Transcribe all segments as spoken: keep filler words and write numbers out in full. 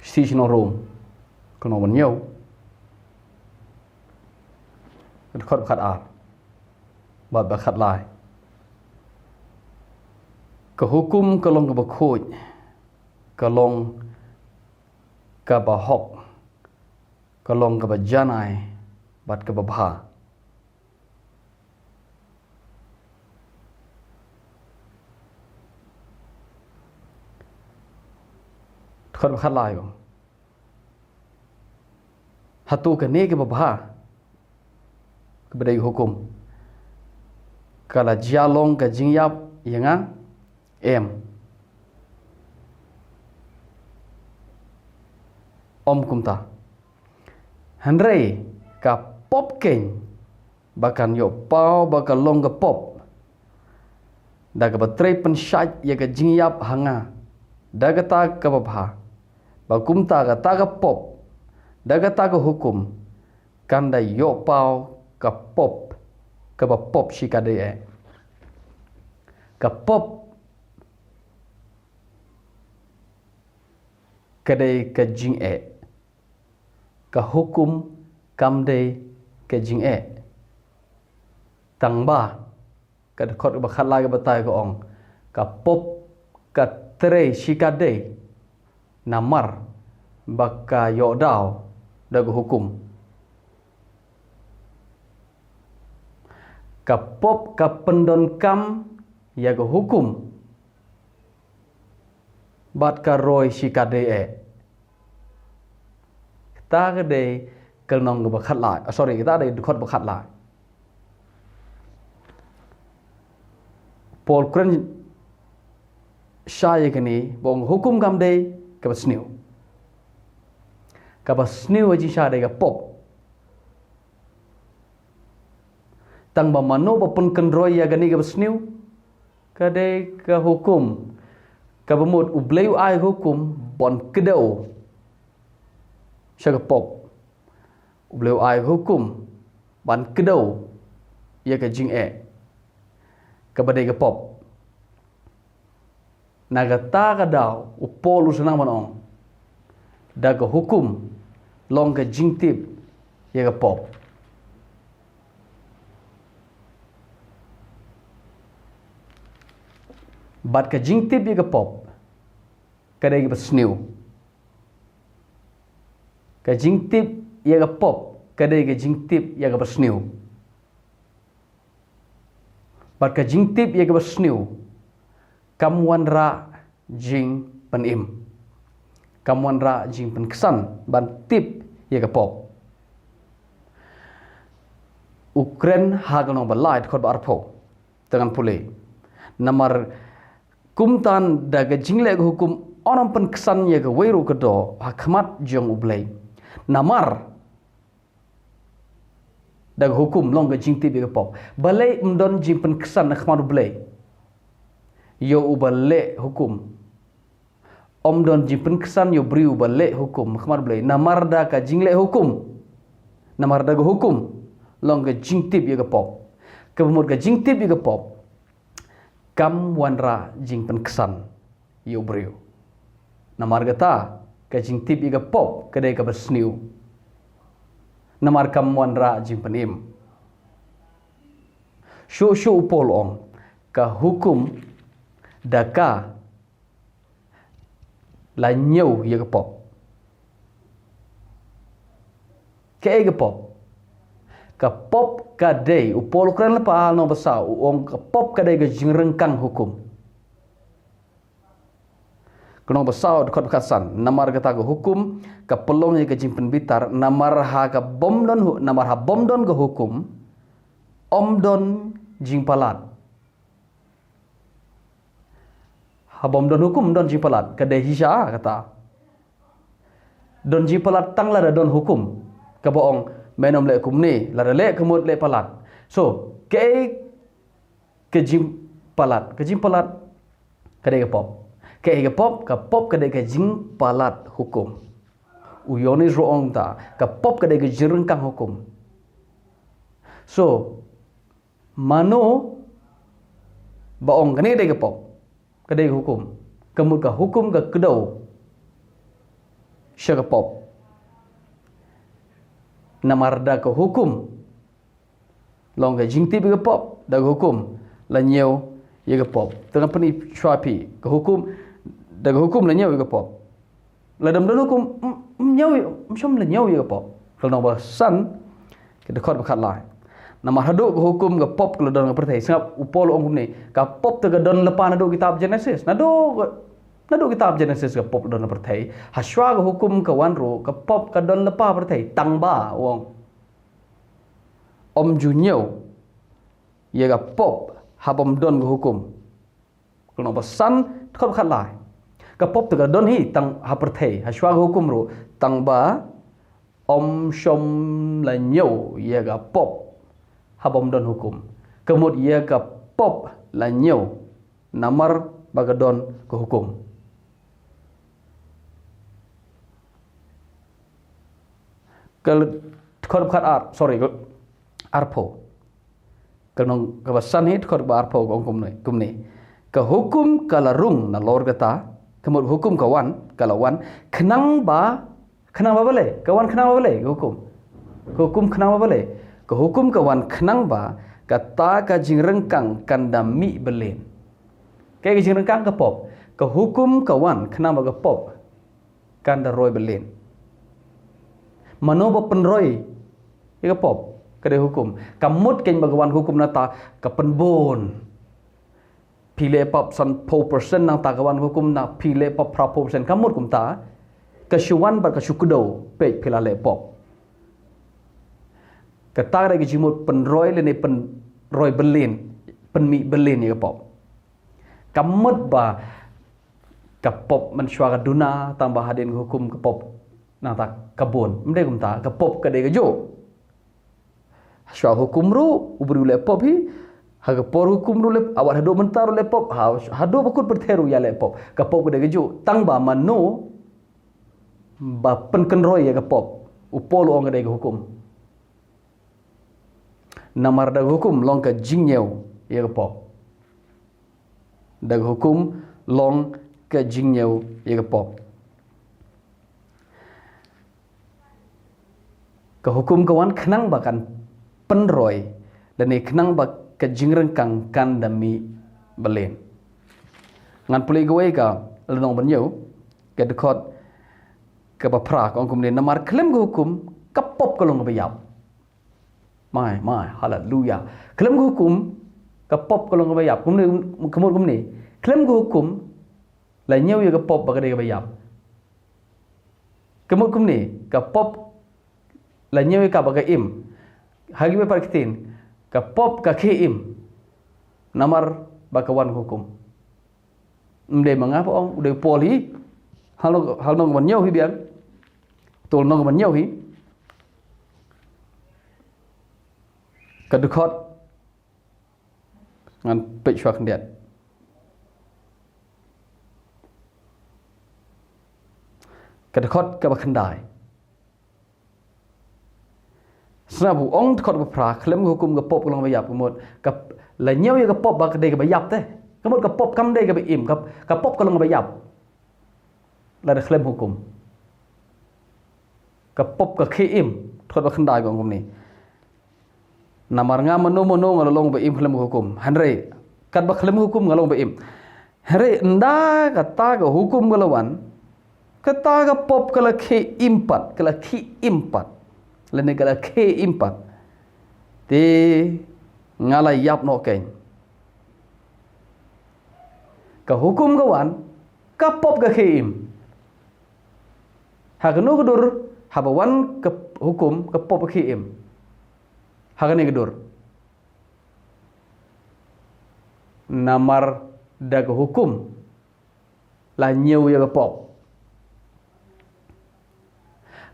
Shi shnong Rom, ka nong ban ñiew, ka dkhot ba khat ar bad ba khat lai. Ka hukum ka long kaba khuid, ka long kaba hok, ka long kaba janai bad kaba bha. Dkhot ba khat lai ko. Hato kane kaba bha, kaba dei hukum, ka la jia long ka jingïap ïa nga? Em. Ym kumta. Hynrei ka pop keiñ ba kan ïoh paw ba ka long ka pop, da kaba trei pynshait ïa ka jingïap ha nga da kata kaba bha, ba kumta kata ka pop da kata ka hukum kan da ïoh paw ka pop, kaba pop shikatdei eh. Ka pop ka dei ka jingeh, ka hukum kam dei ka jingeh. Tang ba ka dkhot ba khat lai ka batai ka ong, ka pop ka trei shikatdei namar ba ka ïoh daw da ka hukum. Ka pop ka pyndonkam ïa ka hukum bad ka roi shikatdei eh. Kata ka dei ka lynnong kaba khat lai. Ah, sorry, kata ka dei dkhot ba khat lai. Paul kren shai ïa kane ba ong hukum kam dei kaba sniew. Kaba sniew ha jingshai dei ka pop. Tang ba mano ba pynkynroi ïa kane kaba sniew? Ka dei ka hukum. Kaba mut U Blei u ai hukum ban kdew sha ka pop. U Blei u ai hukum ban kdew ïa ka jingeh, kaba dei ka pop. Na kata ka daw u Paul u sa nang ban ong, da ka hukum long ka jingtip ïa ka pop. Bad ka jingtip ïa ka pop ka dei kaba sniew. Ka jingtip ïa ka pop ka dei ka jingtip ïa kaba sniew. Bad ka jingtip ïa kaba sniew kam wanrah jingpynim, kam wanrah jingpynksan ban tip ïa ka pop. U kren ha ka lynnong ba lai dkhot ba arphew, te ngan pule. Namar kumta da ka jingleh ka hukum, ym pynksan ïa kawei ruh ka doh ha khmat jong U Blei. Namar da ka hukum long ka jingtip ïa ka pop. Balei ym don jingpynksan na khmat U Blei ïa uba leh hukum? Ym don jingpynksan ïa u briew uba leh hukum na khmat U Blei. Namar da ka jingleh hukum, namar da ka hukum long ka jingtip ïa ka pop. Kaba mut ka jingtip ïa ka pop kam wanrah jingpynksan ïa u briew. Namar kata, ka jingtip ïa ka pop ka dei kaba sniew. Namar kam wanrah jingpynim. Shuh shuh u Paul u ong, ka hukum da ka la ñiew ïa ka pop. Kaei ka pop? Ka pop ka dei, u Paul u kren lypa ha ka lynnong ba saw, u ong ka pop ka dei ka jingryngkang hukum. Ka lynnong ba saw dkhot ba khatsan, namar kata ka hukum ka pynlong ïa ka jingpynbitar, namar ha ka bym don hu-, namar ha bym don ka hukum, ym don jingpalat. Ha bym don hukum ym don jingpalat, ka dei shisha kata. Don jingpalat tang lada don hukum kaba ong men ym leh kumne, lada leh ka mut leh palat. So, kaei ka jingpalat? Ka jingpalat ka dei ka pop. Kaei ka pop? Ka pop ka dei ka jingpalat hukum. U Ïoannis ruh u ong ta, ka pop ka dei ka jingryngkang hukum. So, mano ba ong kane dei ka pop, ka dei ka hukum? Ka mut ka hukum ka kdew sha ka pop. Namar da ka hukum long ka jingtip ïa ka pop, da ka hukum la ñiew ïa ka pop. Te ngan pyni shuwa phi, ka hukum, da ka hukum la ñiew ïa ka pop. Lada ym don hukum, ym, ym ñiew, ym shym la ñiew ïa ka pop. Ka lynnong ba san, ka dkhot ba khatlai. Namar haduh ka hukum ka pop ka la don ha pyrthei. Sngap u Paul u ong kumne, ka pop te ka don lypa naduh kitab Genesis. Naduh ka, naduh kitab Genesis ka pop la don ha pyrthei. Hashwa ka hukum ka wan ruh, ka pop ka don lypa ha pyrthei. Tang ba, u ong, ym ju ñiew ïa ka pop haba ym don ka hukum. Ka lynnong ba san, dkhot ba khatlai. Ka pop te ka don hi tang ha pyrthei, hashwa ka hukum ruh, tang ba ym shym la ñiew ïa ka pop haba ym don hukum. Ka mut ïa ka pop la ñiew namar ba ka don ka hukum. Ka l-, dkhot ba khatar, sorry, ka arphew. Ka lynnong kaba san hi, dkhot ba arphew ka ong kumne, kumne. Ka hukum ka la rung nalor kata, ka mut hukum ka wan, ka la wan, khnang ba, khnang ba balei, ka wan khnang ba balei, ka hukum. Ka hukum khnang ba balei, ka hukum ka wan khnang ba, kata ka jingryngkang kan da mih bylin. Kaei ka jingryngkang? Ka pop. Ka hukum ka wan khnang ba ka pop kan da roi bylin. Mano ba pynroi ïa ka pop? Ka dei hukum. Ka mut keiñ ba ka wan hukum nangta ka pynbun. Phi leh pop sanphew percent, nangta ka wan hukum na phi leh pop phraphew percent. Ka mut kumta, ka shu wan bad ka shu kdew, peit phi la leh pop. Kata ka dei ka jingmut pynroi lane pynroi bylin, pynmih bylin ïa ka pop. Ka mut ba ka pop mynshuwa ka duna, tang ba hadien ka hukum ka pop nangta ka bun. Ym dei kumta, ka pop ka dei kajuh. Shuwa hukum ruh u briew leh pop hi, ha ka por hukum ruh leh, wat haduh mynta ruh leh pop, ha, haduh ba kut pyrthei ruh ïa leh pop. Ka pop ka dei kajuh, tang ba mano ba pynkynroi ïa ka pop? U Paul u ong ka dei ka hukum. Namar da ka hukum long ka jingñiew ïa ka pop. Da ka hukum long ka jingñiew ïa ka pop. Ka hukum ka wan khnang ba kan pynroi, lane khnang ba ka jingryngkang kan da mih bylin. Ngan pule kawei ka lynnong ba hynñiew, ka dkhot kaba phra, ka ong kumne, namar khlem ka hukum ka pop ka long kaba ïap. Mai, mai, haleluya. Khlem ka hukum ka pop ka long kaba ïap. Kumne, ka mut kumne, khlem ka hukum la ñiew ïa ka pop ba ka dei kaba ïap. Ka mut kumne, ka pop la ñiew ïa ka ba ka im. Ha kiwei pat ki ktien, ka pop ka khie im. Namar ba ka wan ka hukum. Ym dei ma nga ba ong, u dei u Paul hi. Ha lynnong, ha lynnong ba hynñiew hi biang. To lynnong ba hynñiew hi. Ka dkhot, ngan peit shuwa khyndiat. Ka dkhot kaba khyndai. Sngap, u ong dkhot ba phra, khlem ka hukum ka pop ka long kaba ïap, ka mut ka, la ñiew ïa ka pop ba ka dei kaba ïap te. Ka mut ka pop kam dei kaba im, ka, ka pop ka long kaba ïap. Lada khlem hukum. Ka pop ka khie im, dkhot ba khyndai ka ong kumne. Namar nga mano mano nga la long ba im khlem ka hukum. Hynrei katba khlem ka hukum nga long ba im. Hynrei ynda kata ka hukum ka la wan, kata ka pop ka la khie im pat, ka la khie im pat. Lane ka la khie im pat. Te nga la ïap noh keiñ. Ka hukum ka wan, ka pop ka khie im. Ha kano ka dur, haba wan ka hukum, ka pop ka khie im? Ha kane ka dur. Namar da ka hukum la ñiew ïa ka pop.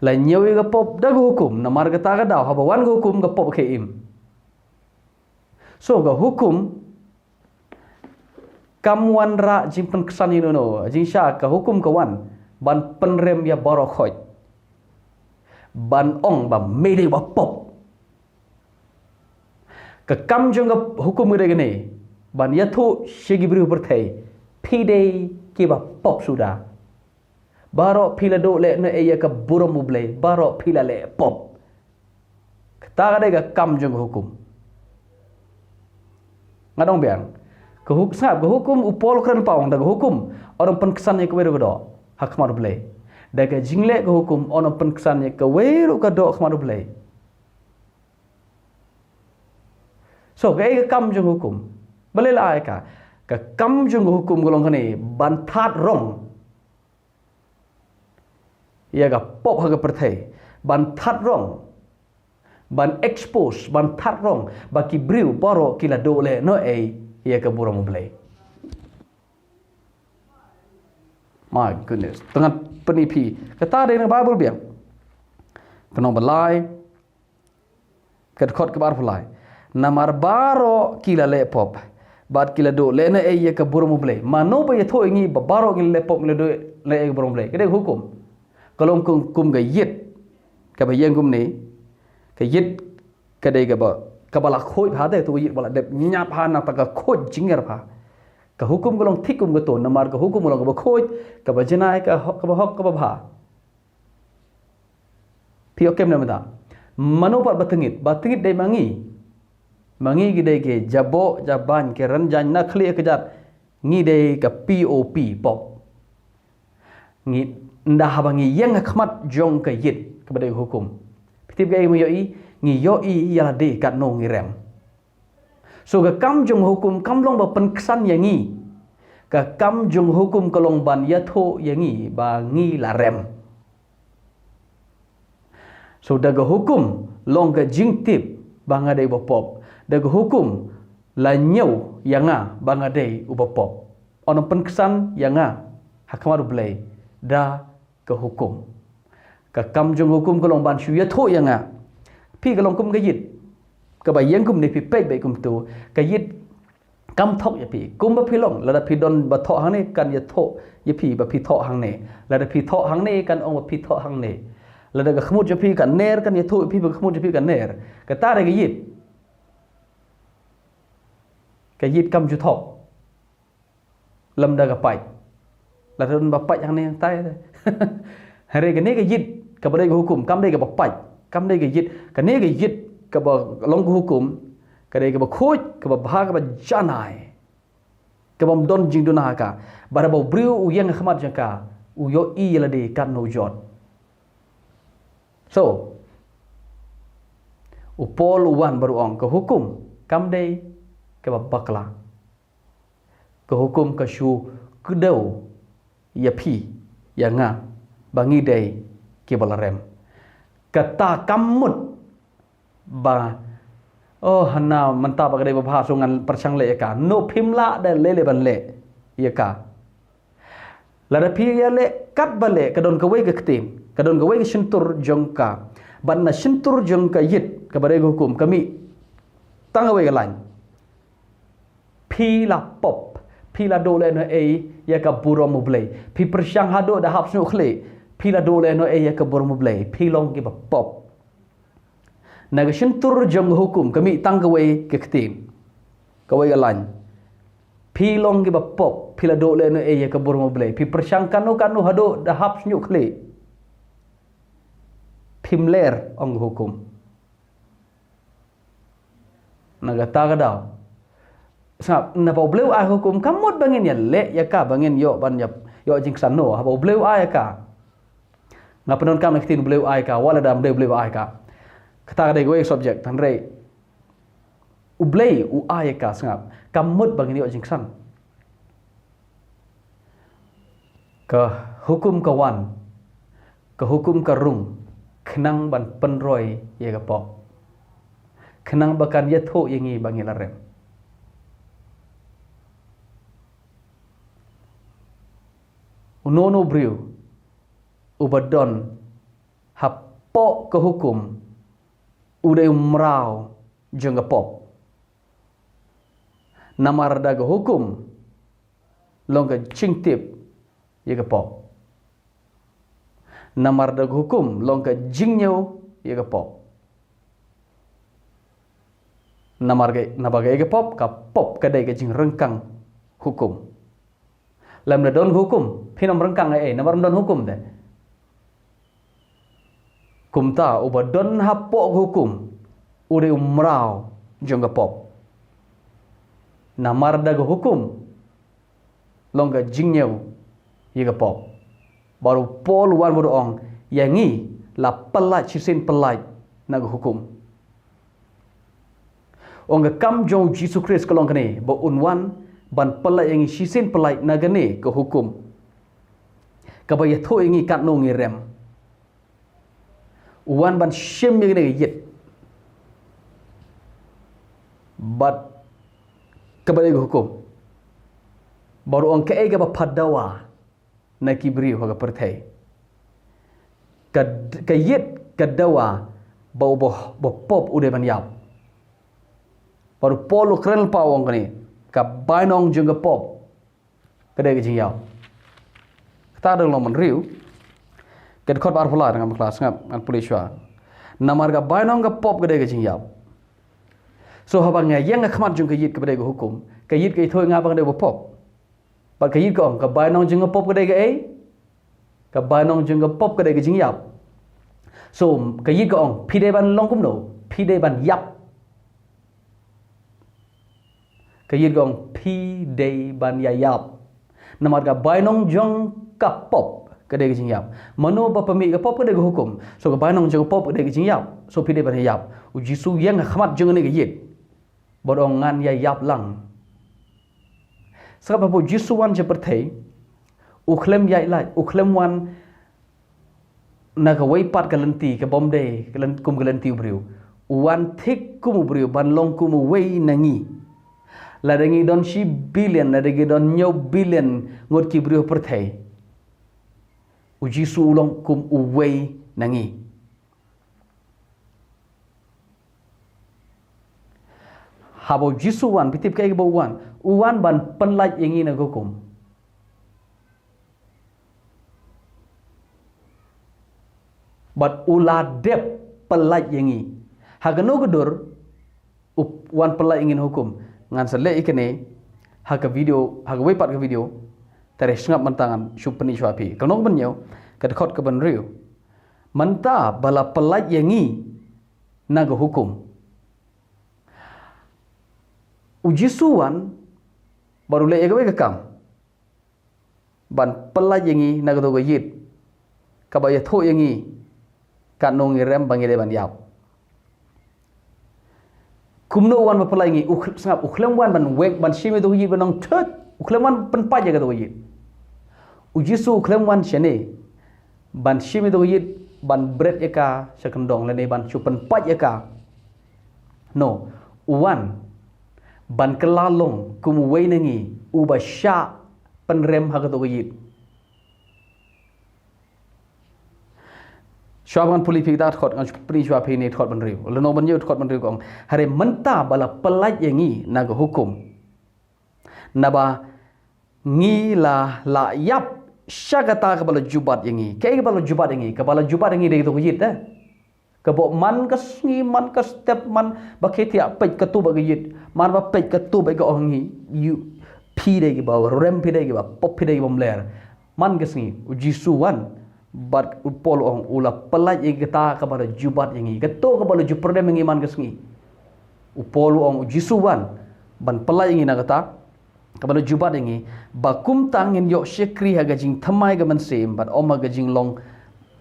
La ñiew ïa ka pop da ka hukum, namar kata ka daw, haba wan ka hukum, ka pop ka khie im. So ka hukum kam wanrah jingpynksan ïa no no, jingshisha ka hukum ka wan ban pynrem ïa baroh khoit. Ban ong ba me dei ba pop. Ka kam jong ka hukum ka dei kane, ban ïathuh sha ki briew pyrthei, phi dei kiba pop suda. Baroh phi la duh leh na ei ïa ka burom U Blei, baroh phi la leh pop. Kata ka dei ka kam jong ka hukum. Nga dang ong biang. Ka huk-, sngap, ka hukum u Paul u kren paw, da ka hukum un ym pynksan ïa kawei ruh ka doh ha khmat U Blei. Da ka jingleh ka hukum un ym pynksan ïa kawei ruh ka doh ha khmat U Blei. So, kaei ka kam jong ka hukum? Balei la ai ka? Ka kam jong ka hukum ka long kane, ban thad rong ïa ka pop ha ka pyrthei, ban thad rong, ban expose, ban thad rong ba ki briew baroh ki la duh leh na ei ïa ka burom U Blei. My goodness. Tang ngan pyni phi. Kata dei na Baibl biang. Ka nong ba lai, ka dkhot kaba arphew lai. Namar baroh ki la leh pop, bad ki la duh leh na ei ïa ka burom U Blei. Mano ba ïathuh ïa ngi ba baroh ngi la leh pop, ngi la duh leh ei ïa ka burom U Blei? Ka dei ka hukum. Ka long kum, kum ka ïit kaba ïeng kumne. Ka ïit ka dei kaba, kaba la khuid bha, te to ïit ba la dep ñiap bha, nangta ka khuid jingïar bha. Ka hukum ka long thik kum kato, namar ka hukum ka long kaba khuid, kaba janai, ka hok, kaba hok, kaba bha. Phi ïoh kem ne em da? Mano pat ba tyngit? Ba tyngit dei ma ngi. Ma ngi ki dei ki jaboh jaban, ki ranjang na khlieh kjat. Ngi dei ka P O P, pop. Ngi, ynda haba ngi ïeng ha khmat jong ka ïit kaba dei ka hukum, phi tip kaei ngi ïohi? Ngi ïohi ïa lade katno ngi rem. So ka kam jong ka hukum kam long ba pynksan ïa ngi. Ka kam jong ka hukum ka long ban ïathuh ïa ngi ba ngi la rem. So da ka hukum long ka jingtip ba nga dei uba pop. Da ka hukum la ñiew ïa nga ba nga dei uba pop. Un ym pynksan ïa nga ha khmat U Blei da ka hukum. Ka kam jong ka hukum ka long ban shu ïathuh ïa nga. Phi, ka long kum ka ïit kaba ïeng kumne, phi peit beit kumto. Ka ïit kam thok ïa phi kumba phi long. Lada phi don ba thoh hangne, kan ïathuh ïa phi ba phi thoh hangne. Lada phi thoh hangne, kan ong ba phi thoh hangne. Lada ka khmut jong phi ka ner, kan ïathuh ïa phi ba ka khmut jong phi ka ner. Kata dei ka ïit. Ka ïit kam ju thok lymda ka pait. Lada don ba pait hangne, tai. Hynrei kane ka ïit kaba dei ka hukum kam dei kaba pait, kam dei ka ïit. Kane ka ïit kaba long ka hukum ka dei kaba khuid, kaba bha, kaba janai, kaba ym don jingduna ha ka. Bad haba u briew u ïeng ha khmat jong ka, u ïohi ïa lade katno u jot. So u Paul u wan bad u ong ka hukum kam dei kaba bakla. Ka hukum ka shu kdew ïa phi, ïa nga, ba ngi dei kiba la rem. Kata kam mut ba, oh, hana mynta ba ka dei ba bha, so ngan pyrshang leh ïa ka. No, phim lah da lei lei ban leh ïa ka. Lada phi ïaleh katba leh, ka don kawei ka ktien, ka don kawei ka shyntur jong ka. Bad na shyntur jong ka ïit kaba dei ka hukum ka mih tang kawei ka lain. Phi la pop, phi la duh leh na ei ïa ka burom U Blei. Phi pyrshang haduh da hap shñiuh khlieh, phi la duh leh na ei ïa ka burom U Blei. Phi long kiba pop. Na ka shyntur jong ka hukum ka mih tang kawei ka ktien, kawei ka lain. Phi long kiba pop, phi la duh leh na ei ïa ka burom U Blei. Phi pyrshang kano kano haduh da hap shñiuh khlieh, phim ler, ong ka hukum. Na kata ka daw, sngap, naba U Blei u ai hukum kam mut ba ngin ïaleh ïa ka, ba ngin ïoh ban ïa, ïoh jingksan, no. Haba U Blei u ai ïa ka, nga pyndonkam ïa ka ktien U Blei u ai ïa ka, wat lada ym dei U Blei u ai ïa ka. Kata ka dei kawei ka subject, hynrei U Blei u ai ïa ka, sngap, kam mut ba ngin ïoh jingksan. Ka hukum ka wan, ka hukum ka rung khnang ban pynroi ïa ka pop, khnang ba kan ïathuh ïa ngi ba ngi la rem. Uno uno u briew uba don hapoh ka hukum u dei u mraw jong ka pop. Namar da ka hukum long ka jingtip ïa ka pop. Namar da ka hukum long ka jingñiew ïa ka pop. Namar ka, naba ka ïa ka pop, ka pop ka dei ka jingryngkang hukum. Lymda don ka hukum, phin ym ryngkang ei ei, namar ym don hukum te. Kumta, uba don hapoh ka hukum, u dei u mraw jong ka pop. Namar da ka hukum, long ka jingñiew ïa ka pop. Bad u Paul u wan bad u ong, ïa ngi la pyllait shisien pyllait na ka hukum. Ong ka kam jong u Jisu Khrist ka long kane, ba un wan ban pyllait ïa ngi shisien pyllait na kane ka hukum, kaba ïathuh ïa ngi katno ngi rem. U wan ban shim ïa kane ka ïit, bad kaba dei ka hukum. Bad u ong kaei kaba pha dawa na ki briew ha ka pyrthei. Ka, ka ïit ka dawa ba u ba, ba pop u dei ban ïap. Bad u Paul u kren lypa u ong kane, ka bainong jong ka pop ka dei ka jingïap. Kata dang long mynriew. Ka dkhot ba arphew lai, ngam klas ngap, ngan pule shuwa. Namar ka bainong ka pop ka dei ka jingïap. So haba nga ïeng ha khmat jong ka ïit kaba dei ka hukum, ka ïit ka ïathuh ïa nga ba nga dei ba pop. Bad ka ïit ka ong, ka bainong jong ka pop ka dei kaei? Ka bainong jong ka pop ka dei ka jingïap. So ka ïit ka ong, phi dei ban long kumno? Phi dei ban ïap. Ka ïit ka ong, phi dei ban ïa ïap. Namar ka bainong jong ka pop ka dei ka jingïap. Mano ba pynmih ka pop? Ka dei ka hukum. So ka bainong jong ka pop ka dei ka jingïap. So phi dei ban ïa ïap. U Jisu u ïeng ha khmat jong kane ka ïit, bad u ong, ngan ïa ïap lang. Sngap, haba u Jisu u wan sha pyrthei, u khlem ïaid lait, u khlem wan na kawei pat ka lynti kaba ym dei ka lyn-, kum ka lynti u briew. U wan thik kum u briew ban long kum uwei na ngi. Lada ngi don shi billion, lada ngi don hynñiew billion ngut ki briew ha pyrthei, u Jisu u long kum uwei na ngi. Haba u Jisu u wan, phi tip kaei kaba u wan? U wan ban pynlait ïa ngi na ka hukum. Bad u la dep pynlait ïa ngi. Ha kano ka dur u wan pynlait ïa ngi na ka hukum? Ngan sa leh ïa kane ha ka video, ha kawei pat ka video. Te re sngap mynta, ngan shu pyni shuwa phi. Ka lynnong ba hynñiew, ka dkhot kaba hynriew. Mynta ba la pynlait ïa ngi na ka hukum, u Jisu u wan bad u leh ïa kawei ka kam, ban pynlait ïa ngi na kato ka ïit, kaba ïathuh ïa ngi katno ngi rem ba ngi dei ban ïap. Kumno u wan ban pynlait ïa ngi? U khl-, sngap, u khlem wan ban weng, ban shim ïa kato ka ïit ban ong thut. U khlem wan pynpait ïa kato ka ïit. U Jisu u khlem wan shane ban shim ïa kato ka ïit, ban bret ïa ka sha kyndong, lane ban shu pynpait ïa ka. No, u wan ban kylla long kum uwei na ngi, uba shah pynrem ha kato ka ïit. Shuwa ba ngan pule ïa phi kata ka dkhot, ngan shu pyni shuwa phi ïa kane ka dkhot ba hynriew. Lynnong ba hynñiew, dkhot ba hynriew ka ong, hynrei mynta ba la pynlait ïa ngi na ka hukum, naba ngi la lah ïap sha kata kaba la ju bat ïa ngi. Kaei kaba la ju bat ïa ngi? Kaba la ju bat ïa ngi dei kato ka ïit, eh. Kaba man ka sngi, man ka step, man ba ki thiah peit kato bad ka ïit, man ba peit kato bad ka, ong ngi, ïa phi dei kiba rem, phi dei kiba pop, phi dei kiba ym leh. Man ka sngi u Jisu u wan, bad u Paul u ong u la pynlait ïa kata kaba la ju bat ïa ngi, kato kaba la ju pynrem ïa ngi man ka sngi. U Paul u ong u Jisu u wan ban pynlait ïa ngi na kata kaba la ju bat ïa ngi, ba kumta ngin ïoh shakri ha ka jingthymmai ka mynsiem, bad ym ha ka jinglong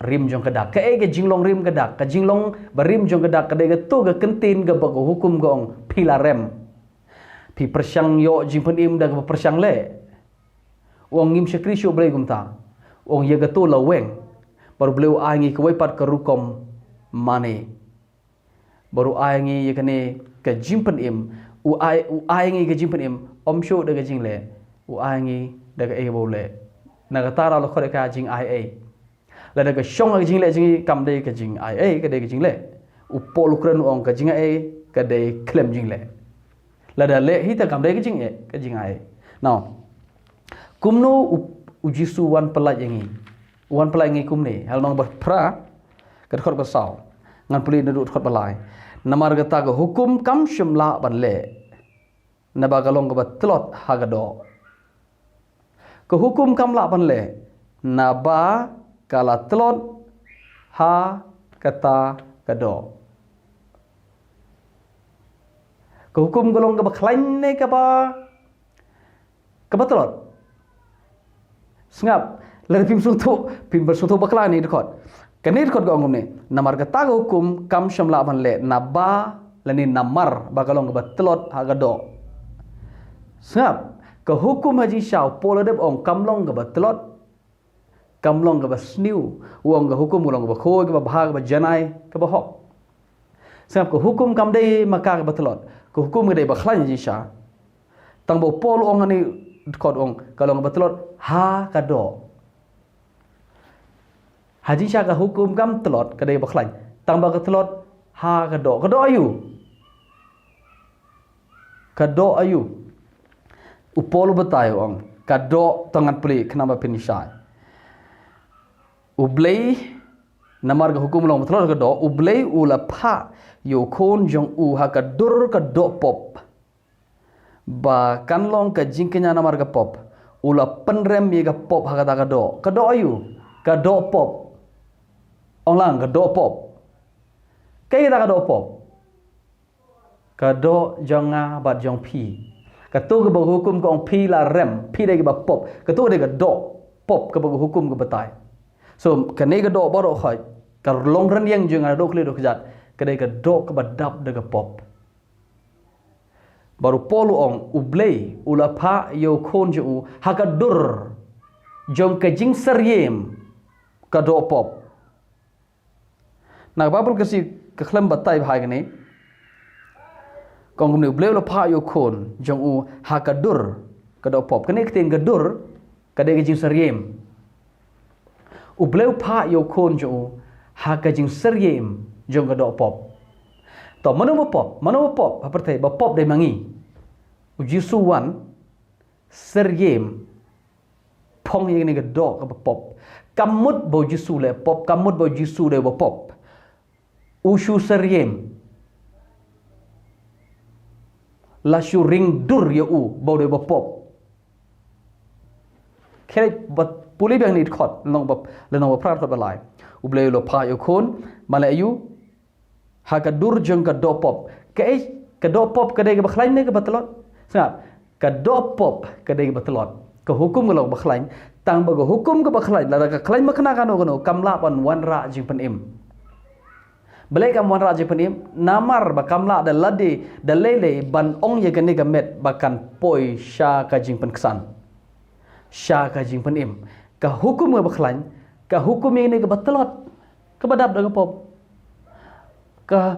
rim jong ka dak. Kaei ka jinglong rim ka dak? Ka jinglong ba rim jong ka dak ka dei kato ka kyntien kaba ka hukum ka ong phi la rem. Phi pyrshang ïoh jingpynim da kaba pyrshang leh. U ong ngim shakri shuh U Blei kumta. U ong ïa kato la weng. Bad U Blei u ai ngi kawei pat ka rukom mane. Bad u ai ngi ïa kane ka jingpynim, u ai, u ai ngi ka jingpynim, ym shuh da ka jingleh, u ai ngi da kaei ba u leh. Na kata ruh la khot ïa ka jingaiei. Lada ka shong ha ka jingleh jong ngi, kam dei ka jingaiei, ka dei ka jingleh. U Paul u kren u ong ka jingaiei ka dei khlem jingleh. Lada leh hi te kam dei ka jingaiei, ka jingaiei. Now, kumno u, u Jisu u wan pynlait ïa ngi? U wan pynlait ïa ngi kumne? Ha lynnong ba phra, ka dkhot ba saw. Ngan pule naduh dkhot ba lai. Namar kata ka hukum kam shym lah ban leh, naba ka long kaba tlot ha ka doh. Ka hukum kam lah ban leh naba ka la tlot ha kata ka doh. Ka hukum ka long kaba khlaiñ ne kaba, kaba tlot? Sngap, lada phim sngewthuh, phim sngewthuh bakla ïa kane ka dkhot. Kane ka dkhot ka ong kumne, namar kata ka hukum kam shym lah ban leh naba, lane namar ba ka long kaba tlot ha ka doh. Sngap, ka hukum ha jingshisha u Paul u la dep ong kam long kaba tlot, kam long kaba sniew. U ong ka hukum ka long kaba khuid, kaba bha, kaba janai, kaba hok. Sngap, ka hukum kam dei ma ka kaba tlot. Ka hukum ka dei ba khlaiñ ha jingshisha. Tang ba u Paul u ong ha kane ka dkhot u ong ka long kaba tlot ha ka doh. Ha jingshisha ka hukum kam tlot, ka dei ba khlaiñ. Tang ba ka tlot ha ka doh. Ka doh aïu? Ka doh aïu? U Paul u batai u ong ka doh, to ngan pule khnang ba phin shai. U Blei, namar ka hukum long ba tlot ha ka doh, U Blei u la phah ïa u khun jong u ha ka dur ka doh pop, ba kan long ka jingkñia namar ka pop. U la pynrem ïa ka pop ha kata ka doh. Ka doh aïu? Ka doh pop. Ong lang, ka doh pop. Kaei kata ka doh pop? Ka doh jong nga bad jong phi. Kato kaba ka hukum ka ong phi la rem, phi dei kiba pop. Kato ka dei ka doh pop kaba ka hukum ka batai. So, kane ka doh baroh khoit, ka long rynïeng jong nga, doh khlieh doh kjat, ka dei ka doh kaba dap da ka pop. Bad u Paul u ong, U Blei u la phah ïa u khun jong u ha ka dur jong ka jingsyriem ka doh pop. Na ka Baibl ka si ka khlem batai bha ïa kane. Ka ong kumne, U Blei u la phah ïa u khun jong u ha ka dur ka doh pop. Kane ka ktien ka dur ka dei ka jingsyriem. U Blei u phah ïa u khun jong u ha ka jingsyriem jong ka doh pop. To, mano ba pop? Mano ba pop ha pyrthei? Ba pop dei ma ngi. U Jisu wan syriem phong ïa kane ka doh kaba pop. Kam mut ba u Jisu leh pop, kam mut ba u Jisu dei ba pop. U shu syriem. La shu ring dur ïa u ba u dei ba pop. Khie ba pule biang ïa kane ka dkhot, lynnong ba, lynnong ba phra, dkhot ba lai. U Blei u la phah ïa u khun, ma leh aïu? Ha ka dur jong ka doh pop. Kaei, ka doh pop ka dei kaba khlaiñ ne kaba tlot? Sngap, ka doh pop ka dei kaba tlot. Ka hukum ka long kaba khlaiñ. Tang ba ka hukum kaba khlaiñ, lada ka khlaiñ ma kane kano kano, kam lah ban wanrah jingpynim. Balei kam wanrah jingpynim? Namar ba kam lah da lade, da lei lei ban ong ïa kane ka met ba kan poi sha ka jingpynksan, sha ka jingpynim. Ka hukum kaba khlaiñ, ka hukum ïa kane kaba tlot, kaba dap da ka pop. Ka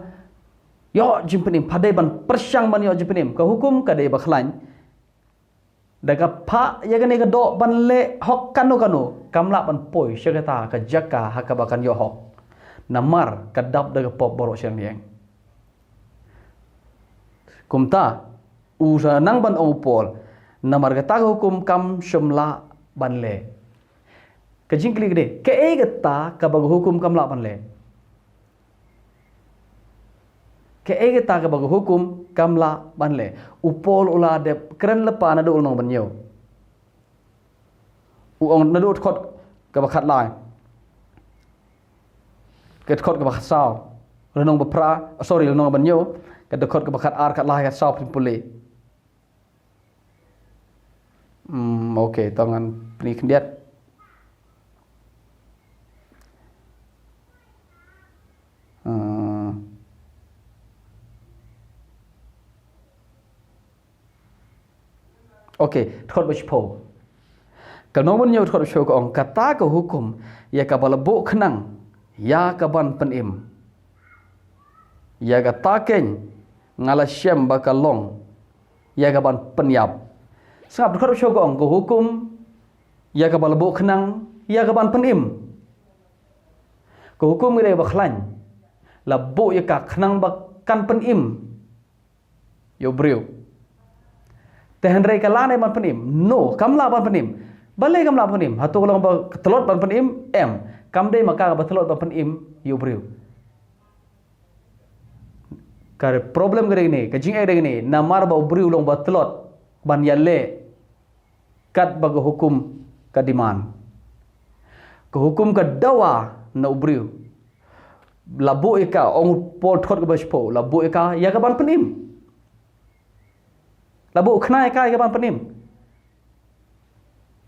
ïoh jingpynim, phadei ban pyrshang ban ïoh jingpynim. Ka hukum ka dei ba khlaiñ. Da ka phah ïa kane ka doh ban leh hok kano kano, kam lah ban poi sha kata ka jaka ha kaba kan ïoh hok. Namar ka dap da ka pop baroh shiliang. Kumta, u sa nang ban ong u Paul, namar kata ka hukum kam shym lah ban leh. Ka jingkylli ka dei, kaei kata kaba ka hukum kam lah ban leh? Kaei kata kaba ka hukum kam lah ban leh? U Paul u la dep kren lypa naduh lynnong ba hynñiew. U ong naduh dkhot kaba khatlai, ka dkhot kaba khatsaw, lynnong ba phra, sorry, lynnong ba hynñiew, ka dkhot kaba khatar, khatlai, khatsaw, phin pule. Hmm, okay, to ngan pyni khyndiat. Hmm. Okay, dkhot ba shiphew. Ka lynnong ba hynñiew dkhot ba shiphew ka ong, kata ka hukum ïa kaba la buh khnang ïa ka ban pynim. Ïa kata keiñ nga la shem ba ka long ïa ka ban pynïap. Sngap, dkhot ba shiphew ka ong, ka hukum ïa kaba la buh khnang ïa ka ban pynim. Ka hukum ka dei ba khlaiñ, la buh ïa ka khnang ba kan pynim ïa u briew. Te hynrei ka lah ne ban pynim? No, kam lah ban pynim. Balei kam lah pynim? Hato ka long ba ka tlot ban pynim? Em. Kam dei ma ka kaba tlot ban pynim ïa u briew. Ka problem ka dei kane, ka jingeh ka dei kane, namar ba u briew u long ba tlot ban ïaleh katba ka hukum ka demand. Ka hukum ka dawa na u briew. La buh ïa ka, ong u Paul dkhot kaba shiphew, la buh ïa ka ïa ka ban pynim. La buh khana ïa ka ïa ka ban pynim.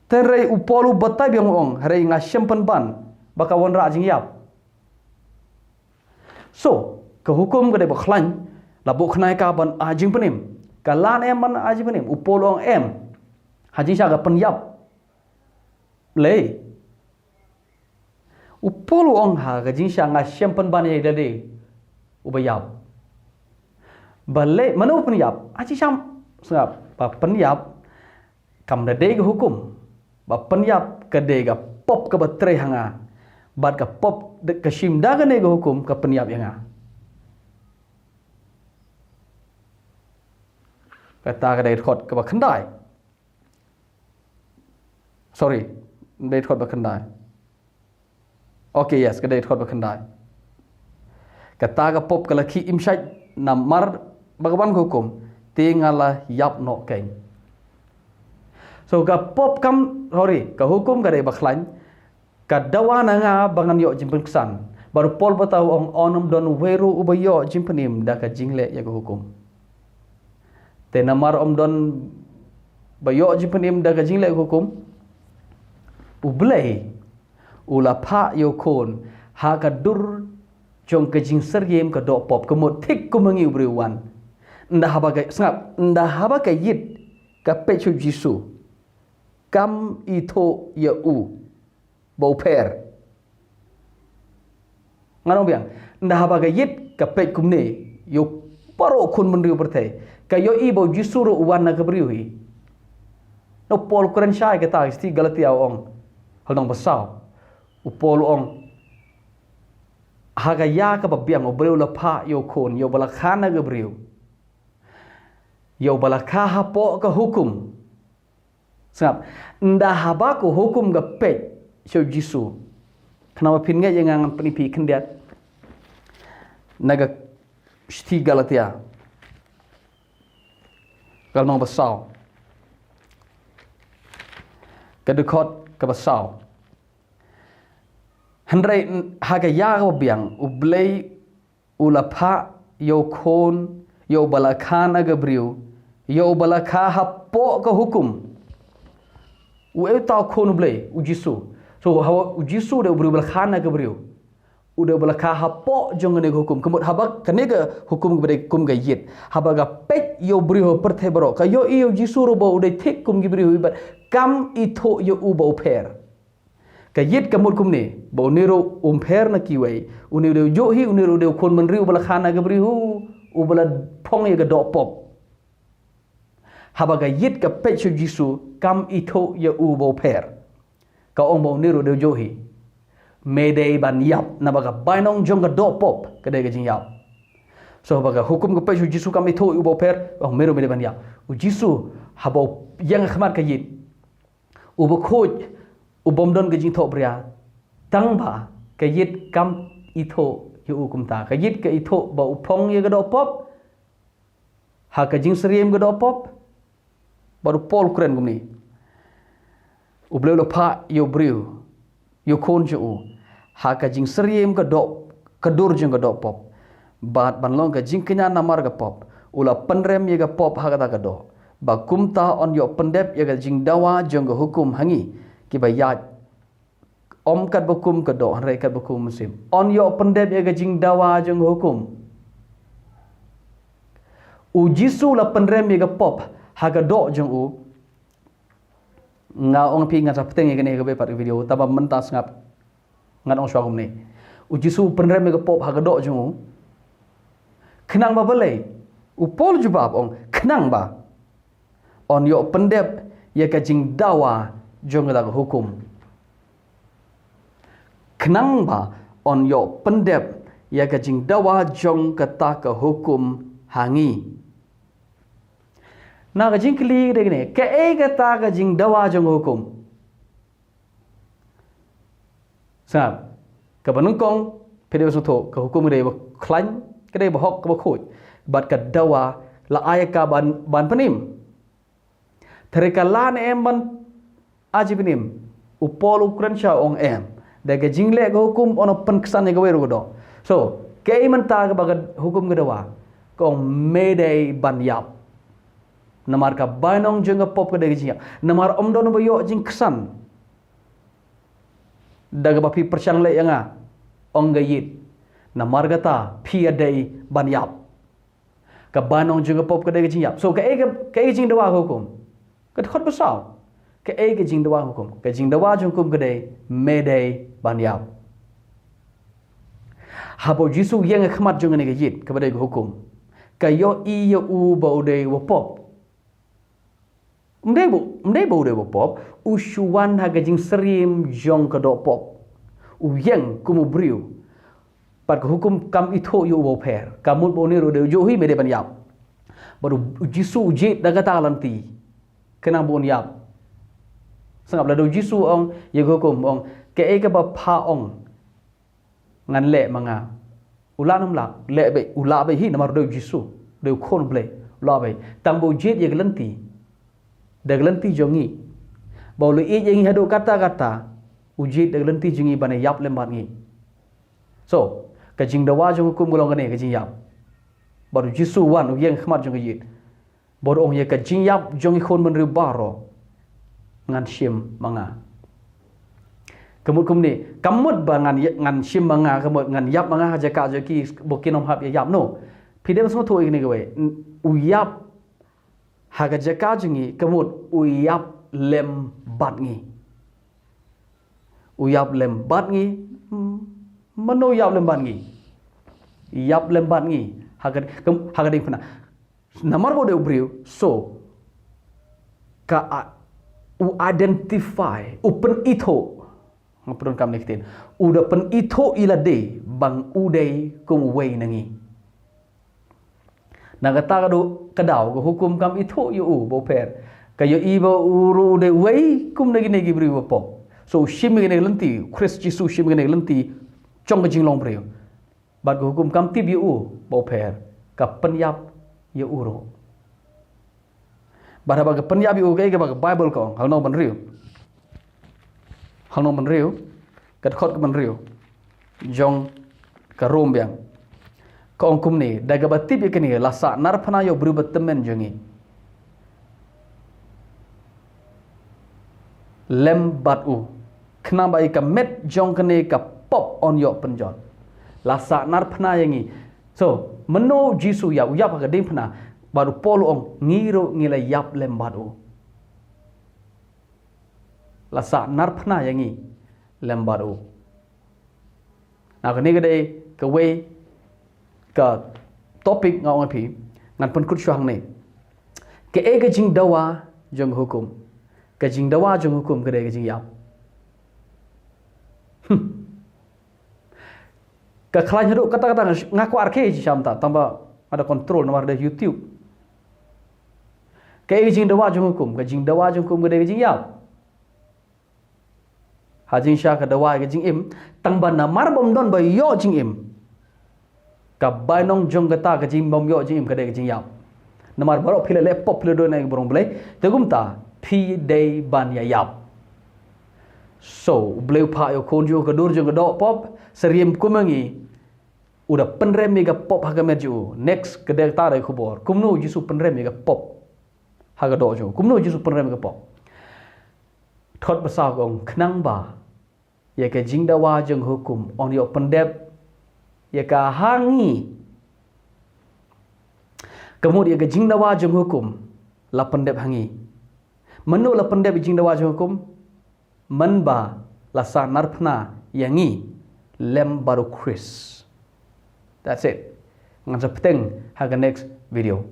Te hynrei u Paul u batai biang, u ong, hynrei nga shem pynban ba ka wanrah jingïap. So, ka hukum ka dei ba khlaiñ, la buh khana ïa ka ban ai jingpynim. Ka lah ne em ban ai jingpynim? U Paul u ong em. Ha jingshisha ka pynïap. Lei. U Paul u ong ha ka jingshisha nga shem pynban ïa lade uba ïap. Balei, mano ba pynïap? Ha jingshisha, sngap, ba pynïap kam da dei ka hukum. Ba pynïap ka dei ka pop kaba trei ha nga. Bad ka pop de-, ka shim da kane ka hukum ka pynïap ïa nga. Kata ka dei dkhot kaba khyndai. Sorry, dei dkhot ba khyndai. Okay, yes, ka dei dkhot ba khyndai. Kata ka pop ka la khih im shait namar ba ka wan ka hukum, te nga la ïap noh kein. So ka pop kam, sorry, ka hukum ka dei ba khlaiñ, ka dawa na nga ba ngan ïoh jingpynksan. Bad u Paul u batai, u ong, yn ym don uwei ruh uba ïoh jingpynim da ka jingleh ïa ka hukum. Te namar ym don ba ïoh jingpynim da ka jingleh hukum, U Blei u la phah ïa u Khun ha ka dur jong ka jingsyriem ka doh pop, ka mut thik kum ma ngi u briew u wan. Ynda haba ka, sngap, ynda haba ka ïit ka peit sha u Jisu, kam ithuh ïa u ba u pher. Ngan ong biang, ynda haba ka ïit ka peit kumne ïa u baroh khun bynriew pyrthei, ka ïohi ba u Jisu ruh u wan na ka briew hi. Na u Paul u kren shai kata ha shithi Galatia, u ong, ha lynnong ba saw, u Paul u ong, ha ka ïa kaba biang U Blei u la phah ïa u Khun, ïa uba la kha na ka briew, ïa uba la kha hapoh ka hukum. Sngap, ynda haba ka hukum ka peit sha u Jisu. Khnang ba phin ngeit ïa nga, ngan pyni phi khyndiat na ka shithi Galatia, ka lynnong ba saw, ka dkhot kaba saw. Hynrei ha ka ïa kaba biang U Blei u la phah ïa u Khun, ïa uba la kha na ka briew, ïa uba la kha hapoh ka hukum. U ei uta u Khun U Blei? U Jisu. So, haba u Jisu u dei u briew ba la kha na ka briew. U dei uba la kha hapoh jong kane ka hukum. Ka mut haba kane ka hukum kaba dei kum ka ïit, haba ka peit ïa u briew ha pyrthei baroh, ka ïohi ïa u Jisu ruh ba u dei thik kum ki briew hi, bad kam ithuh ïa u ba u pher. Ka ïit ka mut kumne, ba une ruh um pher na kiwei, une u dei u juh hi, une ruh u dei u khun bynriew uba la kha na ka briew, uba la phong ïa ka doh pop. Haba ka ïit ka peit sha u Jisu, kam ithuh ïa u ba u pher. Ka ong ba une ruh u dei u juh hi. Me dei ban ïap, naba ka bainong jong ka doh pop ka dei ka jingïap. So haba ka hukum ka peit sha u Jisu, kam ithuh ïa u ba u pher, ong me ruh me dei ban ïap. U Jisu, haba u ïeng ha khmat ka ïit, u bakhuid, u bym don ka jingthohbria, tang ba ka ïit kam ithuh ïa u kumta. Ka ïit ka ithuh ba u phong ïa ka doh pop ha ka jingsyriem ka doh pop. Bad u Paul u kren kumne: U Blei u la phah ïa u briew, ïa u Khun jong u, ha ka jingsyriem ka doh, ka dur jong ka doh pop, bad ban long ka jingkñia namar ka pop, u la pynrem ïa ka pop ha kata ka doh, ba kumta yn ïoh pyndep ïa ka jingdawa jong ka hukum ha ngi kiba ïaid. Ym katba kum ka doh, hynrei katba kum u mynsiem. Yn ïoh pyndep ïa ka jingdawa jong ka hukum. U Jisu u la pynrem ïa ka pop ha ka doh jong u. Nga ong phi, ngan sa bteng ïa kane ha kawei pat ka video, tangba mynta sngap, ngan ong shuwa kumne. U Jisu u pynrem ïa ka pop ha ka doh jong u. Khnang ba balei? U Paul u jubab, ong, khnang ba yn ïoh pyndep ïa ka jingdawa jong kata ka hukum. Khnang ba yn ïoh pyndep ïa ka jingdawa jong kata ka hukum ha ngi. Na ka jingkylli ka dei kane, kaei kata ka jingdawa jong ka hukum? Sngap, kaba nyngkong, phi dei ban sngewthuh, ka hukum ka dei ba khlaiñ, ka dei ba hok, kaba khuid. Bad ka dawa la ai ïa ka ban, ban pynim. Te hynrei ka lah ne em ban ai jingpynim? U Paul u kren sha u ong em, da ka jingleh ka hukum yn pynksan ïa kawei ruh ka doh. So kaei mynta kaba ka hukum ka dawa? Ka ong me dei ban ïap. Namar ka bainong jong ka pop ka dei ka jingïap. Namar ym don ba ïoh jingksan da kaba phi pyrshang leh ïa nga, ong ka ïit. Namar kata phi ïa dei ban ïap. Ka bainong jong ka pop ka dei ka jingïap. So kaei ka, kaei ka jingdawa ka hukum? Ka dkhot ba saw. Kaei ka jingdawa ka hukum? Ka jingdawa jong ka hukum ka dei me dei ban ïap. Haba u Jisu u ïeng ha khmat jong kane ka ïit kaba dei ka hukum, ka ïohi ïa u ba u dei wa pop. Ym dei ba, ym dei ba u dei wa pop, u shu wan ha ka jingsyriem jong ka doh pop. U ïeng kum u briew. Bad ka hukum kam ithuh ïa u ba u pher. Ka mut ba une ruh u dei u juh hi, me dei ban ïap. Bad u, u Jisu u jied da kata ka lynti khnang ba un ïap. Sngap, lada u Jisu u ong ïa ka hukum, u ong, kaei kaba pha ong ngan leh ma nga? U lah ne ym lah? Leh beit, u lah beit hi, namar u dei u Jisu, u dei u Khun u Blei, u lah beit. Tang ba u jied ïa ka lynti, da ka lynti jong ngi. Ba u la ïeit ïa ngi haduh katta katta, u jied da ka lynti jong ngi ban ïap lem bad ngi. So ka jingdawa jong ka hukum ka long kane, ka jingïap. Bad u Jisu u wan, u ïeng ha khmat jong ka ïit. Bad u ong, ïa ka jingïap jong ngi khun bynriew baroh ngan shim ma nga. Ka mut kumne, ka mut ba ngan ïa-, ngan shim ma nga, ka mut ngan ïap ma nga ha jaka jong ki ba kin ym hap ïa ïap, no. Phi dei ban sngewthuh ïa kane kawei. N-, u ïap ha ka jaka jong ngi, ka mut u ïap lem bad ngi. U ïap lem bad ngi. Hmm. Mano u ïap lem bad ngi? Ïap lem bad ngi ha ka, ka, ha ka diengphna. Namar ba u dei u briew, so ka a-, u identify, u pynithuh. Nga pyndonkam ne ktien, u da pynithuh ïa lade ba u dei kum uwei na ngi. Na kata ka daw, ka daw ka hukum kam ithuh ïa u ba u pher. Ka ïohi ba u ruh u dei uwei kum na kine ki briew ba pop. So u shim ïa kane ka lynti, u Khrist Jisu u shim ïa kane ka lynti jong ka jinglong briew. Bad ka hukum kam tip ïa u ba u pher, ka pynïap ïa u ruh. Bad haba ka pynïap ïa u, kaei kaba ka Baibl ka ong ha lynnong ba hynriew? Ha lynnong ba hynriew, ka dkhot kaba hynriew jong ka Rom biang, ka ong kumne, da kaba tip ïa kane la sahnarphna ïa u briew ba tymmen jong ngi lem bad u, khnang ba ïa ka met jong kane ka pop yn ïoh pynjot. La sahnarphna ïa ngi. So mano u Jisu u ïap? U ïap ha ka diengphna. Bad u Paul u ong, ngi ruh ngi la ïap lem bad u. La sahnarphna ïa ngi lem bad u. Na kane ka dei kawei ka topic nga ong ïa phi, ngan pynkut shuwa hangne. Kaei ka jingdawa jong ka hukum? Ka jingdawa jong ka hukum ka dei ka jingïap. Hmm. Ka khlaiñ haduh katta katta, nga kwah ar khe shisha mynta, tang ba nga da control namar da YouTube. Kaei ka jingdawa jong ka hukum? Ka jingdawa jong ka hukum ka dei ka jingïap. Ha jingshisha ka dawa ïa ka jingim, tang ba namar bym don ba ïoh jingim. Ka bainong jong kata ka jingbym ïoh jingim ka dei ka jingïap. Namar baroh phi la leh pop, phi la duh na ka burom Blei, te kumta phi dei ban ïa ïap. So u Blei u phah ïa u Khun jong u ha ka dur jong ka doh pop, syriem kum ma ngi, u da pynrem ïa ka pop ha ka met jong u. Next, ka dei kata ka dei ka khubor, kumno u Jisu u pynrem ïa ka pop ha ka doh jong u? Kumno u Jisu u pynrem ïa ka pop? Dkhot ba saw ka ong, khnang ba ïa ka jingdawa jong ka hukum yn ïoh pyndep ïa ka ha ngi. Ka mut ïa ka jingdawa jong ka hukum la pyndep ha ngi. Mano la pyndep ïa ka jingdawa jong ka hukum? Mynba la sahnarphna ïa ngi lem bad u Khrist. That's it. Ngan sa bteng ha ka next video.